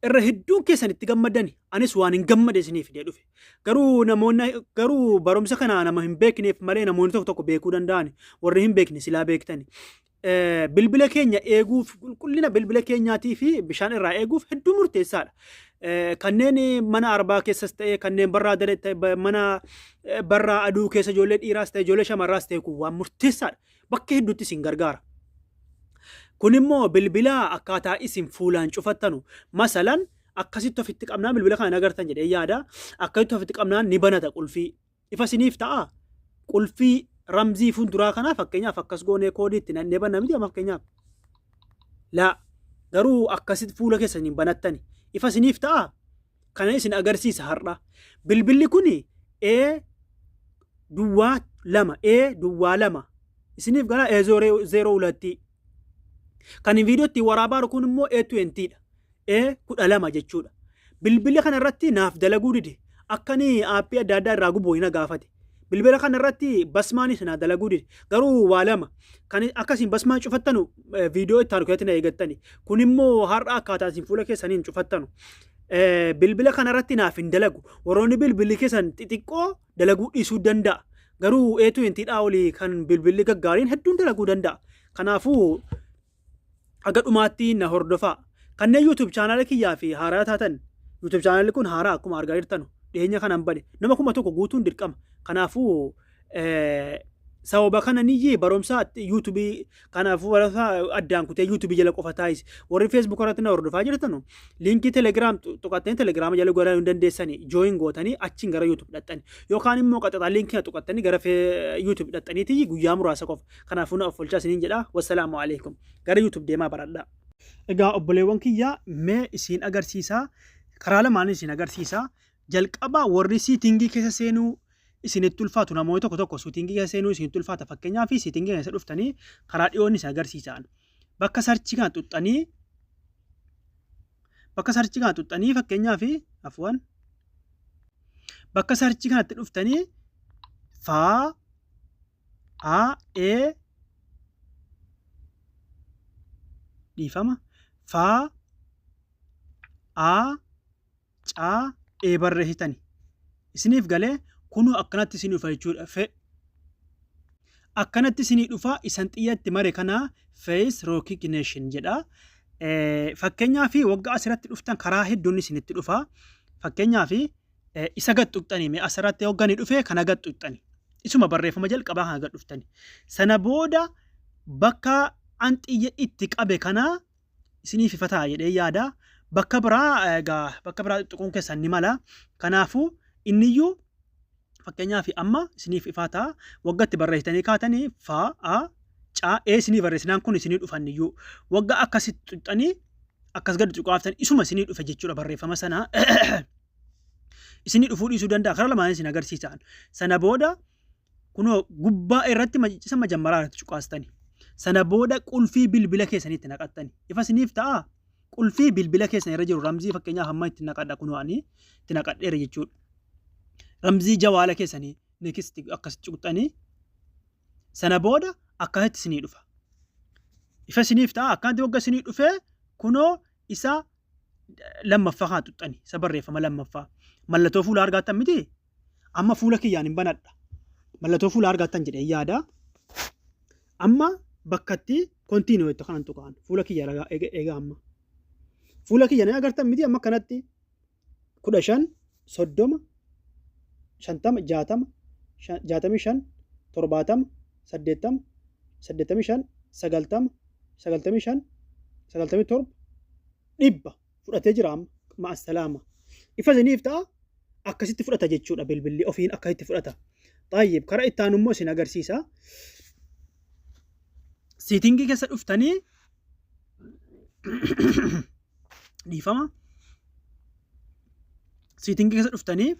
Irra hedduun keessan itti gammadani. Anis waan hin gammade isinii fidee dhufe. Garuu namoonni garuu barumsa kana nama hin beekneef malee namoonni tokko tokko beekuu danda'ani. Warri hin beekne silaa beektani. Bilbila keenya eeguuf, qulqullina bilbila keenyaatii fi bishaan irraa eeguuf hedduu murteessaadha. Kanneen mana arbaa keessas ta'e, kanneen barraa daree ta'e, mana barraa aduu keessa ijoollee dhiiraas ta'e, ijoollee shamarraas ta'e, kun waan murteessaadha. Bakka hedduutti isin gargaara. Kun immoo bilbila akkaataa isin fuulaan cufattanu, masalan akkasitti ofitti qabnaan, bilbila kana agartan jedhee yaada, akkasitti ofitti qabnaan ni banata qulfii. Ifa isiniif ta'a. Qulfii ramzii fuulduraa kanaa fakkeenyaaf akkas goonee koodii itti nannee banna miti amma fakkeenyaaf. Laa, garuu akkasitti fuula keessaniin banattani. Ifa isiniif ta'a. Kana isin agarsiisa har'a. Bilbilli kuni E duwwaa 2, E duwwaa 2 isiniif gara E zeeroo hulattii. Kan viidiyoo ittiin waraabaa kun immoo A20 dha. E 12 jechuudha. Bilbila kana irratti naaf dalaguu dide. Akkani aappii adda addaa irraa gubu na gaafate. Bilbila kana irratti basmaanis naa dalaguu dide. Garuu waa lama. Kan akkasiin basmaa cufattanu viidiyoo itti aanu keessatti na eegattani. Kun immoo har'a akkaataa isin fuula keessaniin cufattanu. Bilbila kana irratti naaf hin dalagu. Warroonni bilbilli keessan xixiqqoo dalaguu dhiisuu danda'a. Garuu A20 dhaa olii kan bilbilli gaggaariin hedduun dalaguu danda'a. Kanaafuu haga dhumaatti na hordofaa. Kanneen YouTube chaanaala kiyyaa fi haaraa taatan, YouTube chaanaalli kun haaraa akkuma argaa jirtanu dhiyeenya kanan bane, nama 1000 guutuun dirqama. Kanaafuu sababa kana niyyi barumsa YouTube, kanaafuu barumsa addaan kutee YouTube jala qofa taa'is. Warri Facebook irratti na hordofaa jirtanu, liinkii Telegram tuqattanii Telegram jala galuu hin dandeessani, join gootanii achiin gara YouTube dhaqxani, yookaan immoo qaxaxaa liinkii tuqattanii gara YouTube dhaqxaniiti guyyaa muraasa qofa. Kanaafuu na of olchaa isiniin jedha. Wassalaamu alaikum. Gara YouTube deemaa baradhaa. Egaa obboleewwan kiyya, mee isiin agarsiisa. Karaa lamaan isin agarsiisa. Jalqaba warri siitingii keessa seenuu isinitti ulfaatu, namoonni tokko tokko siitingii keessa seenuu isinitti ulfaata. Fakkeenyaaf siitingii keessa dhuftanii karaa dhiyoon isin agarsiisan. Bakka sarchii kana tuxxanii, bakka sarchii kana tuxxanii, fakkeenyaaf, afwan, bakka sarchii kanatti dhuftanii faa A E, dhiifama, faa A C E barreessitani. Isiniif galee kunuu akkanatti isin dhufa jechuudha. Fe akkanatti isinii dhufa, isan xiyyatti mare kana face recognition jedha. Fakkeenyaaf waggaa asirratti dhuftan karaa hedduun isinitti dhufa. Fakkeenyaaf isa gad tuqxanii, mee asirratti hoggani dhufe kana gad tuqxani. Isuma barreeffama jalqabaa kana gad dhuftani. Sana booda bakka an xiyya itti qabe kana isiniif ifa ta'a jedhee yaada. Bakka biraa egaa bakka biraa tuquun keessan ni mala. Kanaafuu inniyyuu fakkeenyaaf amma isiniif ifaa ta'a. Wagga itti barreessitanii kaatanii fa a c e isinii barreessinaan kun isinii dhufanniyyuu. Wagga akkasitti tuqxanii akkas gad tuqaaftan isuma isinii dhufe jechuudha barreeffama sana. Isinii dhufuu dhiisuu danda'a. Karaa lamaan isin agarsiisaan. Sana booda kunoo gubbaa irratti isa majammaraa irratti cuqaastani. Sana booda qulfii bilbila keessanii itti naqattani. Ifa isiniif ta'aa? Qulfii bilbila keessan irra jiru ramzii fakkeenyaaf amma itti naqadha, kunoo ani itti naqadheera jechuudha. Ramzii jawaala keessanii next akkas cuqxanii sana booda akkasitti isinii dhufa. Ifa isiniif ta'a. Akkanatti wagga isinii dhufee kunoo isa lammaffaa kana tuqxani, isa barreeffama lammaffaa. Mallattoo fuula argattan miti? Amma fuula kiyyaan hin banadha. Mallattoo fuula argattan jedhee yaada. Amma bakkatti continue jettu kanan tuqaan fuula kiyya egaa amma. Fuula kiyya ni agartan miti? Amma kanatti 15, 30, 50, 60, 65, 70, 80, 85, 90, 95, 97, 100 fudhatee jira amma. Ma'assalaama. Ifa isiniif ta'a, akkasitti fudhata jechuudha, bilbilli ofiin akkasitti fudhata. Xaayyib, karaa itti aanu immoo isin agarsiisa. Siitingii keessa dhuftanii, dhiifama. Siitingii keessa dhuftanii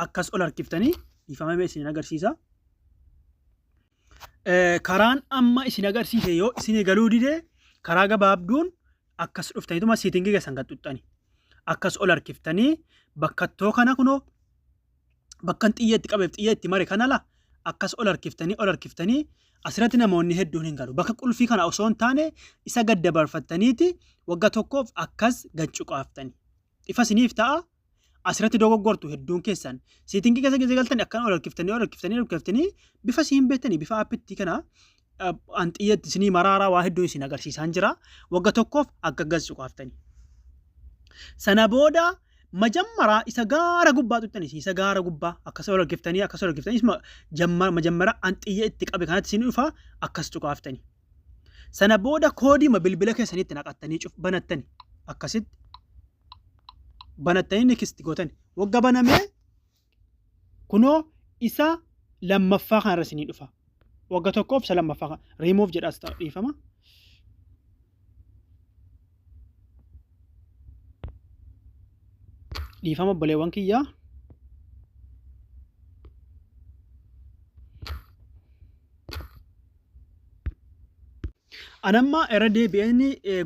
akkas ol harkiftanii, dhiifama, mee isin agarsiisa. Karaan amma isin agarsiise yoo isin galuu dide, karaa gabaabduun akkas dhuftaniituma siitingii keessan gad xuxxani. Akkas ol harkiftanii bakkattoo kana, kunoo bakkan xiyya itti qabeef xiyya itti mare kana la akkas ol harkiftanii, ol harkiftanii asirratti namoonni hedduun hin galu. Bakka qulfii kana osoo hin taane isa gad dabarfattaniiti wagga tokkoof akkas gad cuqaaftani. Ifa isiniif ta'a. Asirratti dogoggortu hedduun keessan. Setting keessa keessa galtanii akkana ol harkiftanii ol harkiftanii ol harkiftanii bifa isin beektanii bifa app kana an xiyyeetti isinii maraaraa waa hedduu isin agarsiisaan jira. Wagga tokkoof akka gas cuqaaftanii. Sana booda majammaraa isa gaara gubbaa tuqxanii isa gaara gubbaa akkas ol harkiftanii akkas ol harkiftanii majammara an xiyya itti qabe kanatti isin dhufa akkas cuqaaftanii. Sana booda koodiima bilbila keessanitti naqattanii banattani akkasitti banattanii next gootani. Wagga banamee kunoo isa lammaffaa kanarra isinii dhufa. Wagga tokkoof isa lammaffaa kana remove jedhaas dhiifama. Dhiifama obboleewwan kiyyaa. Anamma irra deebi'een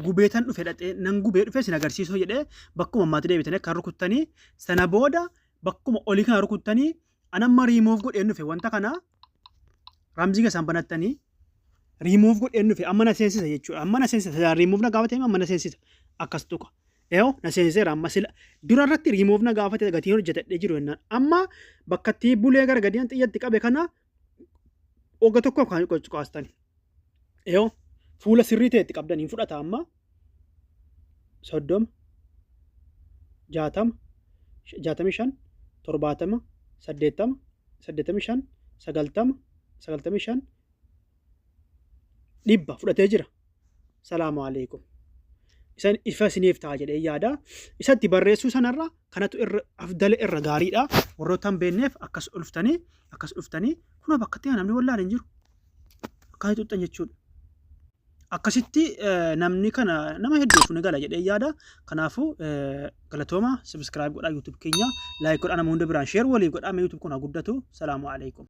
gubeetan dhufe dhaqee nan gubee dhufe sin agarsiisuu jedhee bakkuma ammaatti deebitanii akka rukuttanii sana booda bakkuma olii kana rukuttanii anamma riimuuf godheen dhufe wanta kana ramzii keessaan banattanii riimuuf godheen dhufe amma na seensisa jechuudha. Amma na seensisa riimuuf na gaafate amma na seensisa akkas tuqa. Eeyo na seensiseera amma sila dura irratti riimuuf na gaafate gatii hojjetadhee jiru jennaan amma bakka itti bulee gara gadiin xiyyatti qabe kana wagga tokkoof kan cuqaastani. Eeyo fuula sirrii ta'e itti qabdan hin fudhata amma 30, 60, 65, 70, 80, 85, 90, 95, 100 fudhatee jira. Salaamu alaikum. Isan ifa isiniif ta'a jedhee yaada. Isatti barreessuu sanarra kanatu irra afdala irra gaariidha. Warroota hin beekneef akkas dhuftanii akkas dhuftanii kunoo bakka itti namni wallaale hin jiru. Akkasitti xuxxan jechuudha. Akkasitti namni kana nama hedduuf ni gala jedhee yaada. Kanaafuu galatooma, subscribe godhaa YouTube keenya, like godhaa, nama hunda biraan share waliif godhaa, mee YouTube kun haa guddatu. Salaamu alaikum.